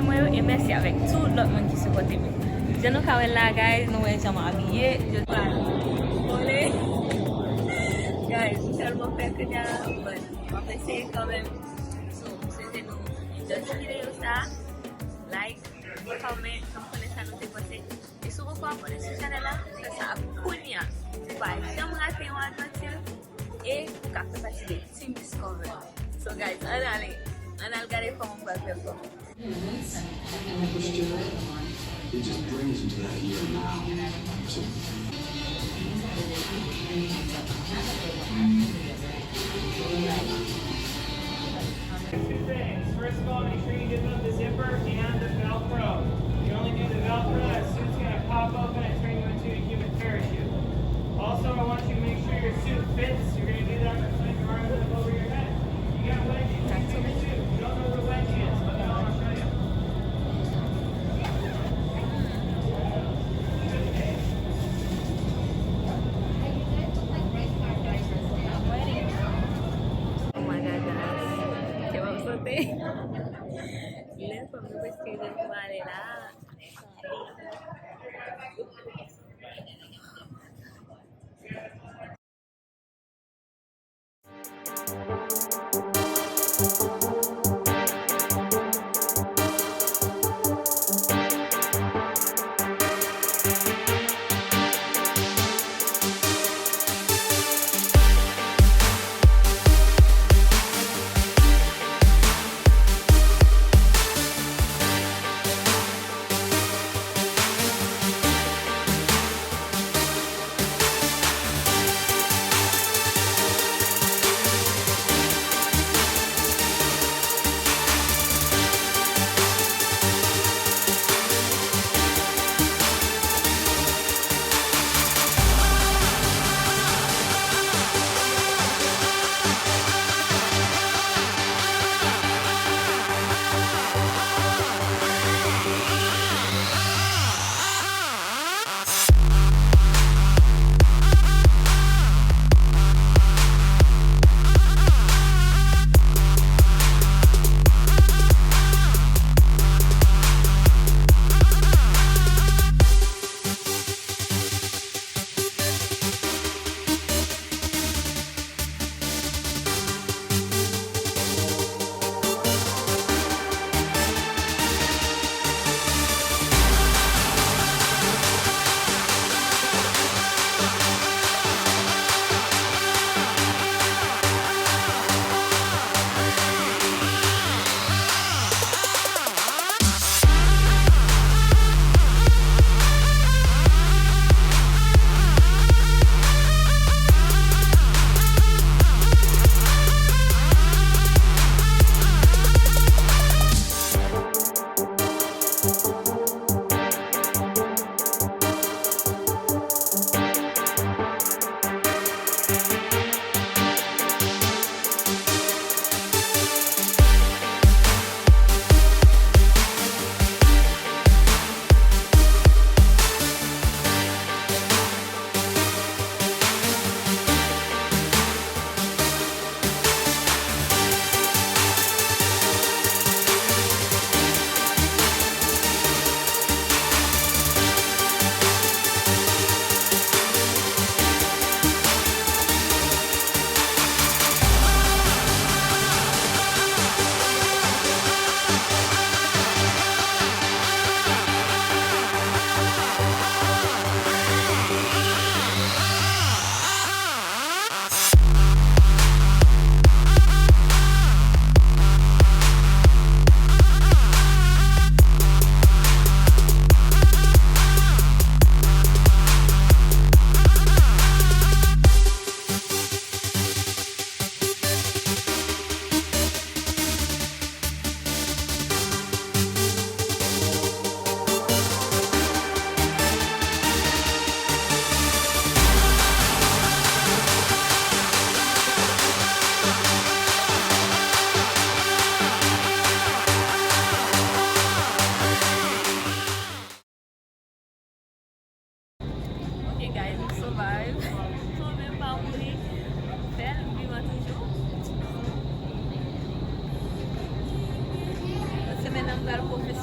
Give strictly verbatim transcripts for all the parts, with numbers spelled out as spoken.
Mwen yo, e mèsi avèk tout lòt moun ki sipòte m yo. Jan nou ka wè la, guys, nou wè jan m abiye. Je pral vole. Guys, m tèlman fè kounya, but m ap eseye kanmenm. So, m swete nou enjoy ti videyo sa. Like, comment, fè m konnen sa nou te panse. E si w poko abòne sou chanèl la, fè sa kounya. Pou w pa janm rate yon advanti. E ou ka fè pati de Team Discover. So guys, ann ale, ann al gade kòman m pral pèfòme. It just brings you to that here and now. So Two things. First of all, make sure you give them the zipper and the Velcro. You only do the Velcro as suit's gonna pop open and turn you into a human parachute. Also, I want you to make sure your suit fits. You're gonna do that by putting your arms up over your head. You got wedgies, you do your suit. You don't know what a wedgie is. Let me know, I'll show you. Oh my God, guys. Kè m ap sote. Lè fanm yo prèske rive pou ale la.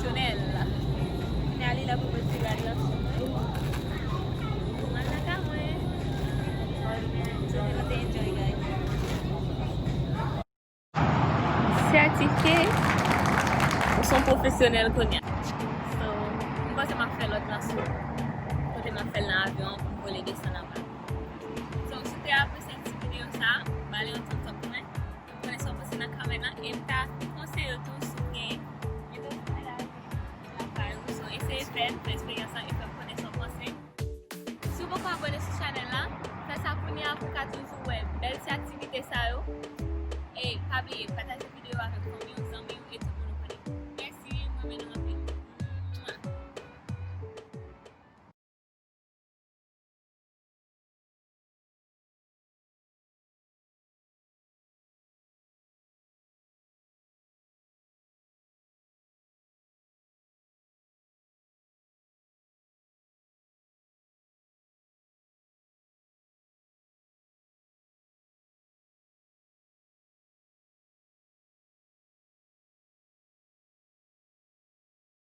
Chanel. Mwen ale la pou mwen ti rad la sou mwen. Mwen lakay mwen. Jodi nou te enjoy, guys. Sètifye ou se yon pwofesyonèl kounye a. So, m panse m ap fè lòt lan sou kote m ap fè l nan avyon an pou m vole desann anba. So, si w te apresye ti videyo sa, ba li yon thumbs up pou mwen. Konnen sa w panse nan kòmantè lan, e m ta konseye w tou si w gen lakay ou, so eseye fè l, fè eksperyans lan e fè m konnen sa w panse. Si w poko abòne sou chanèl la, fè sa kounye a pou w ka toujou wè bèl ti aktivite sa yo. E pa bliye pataje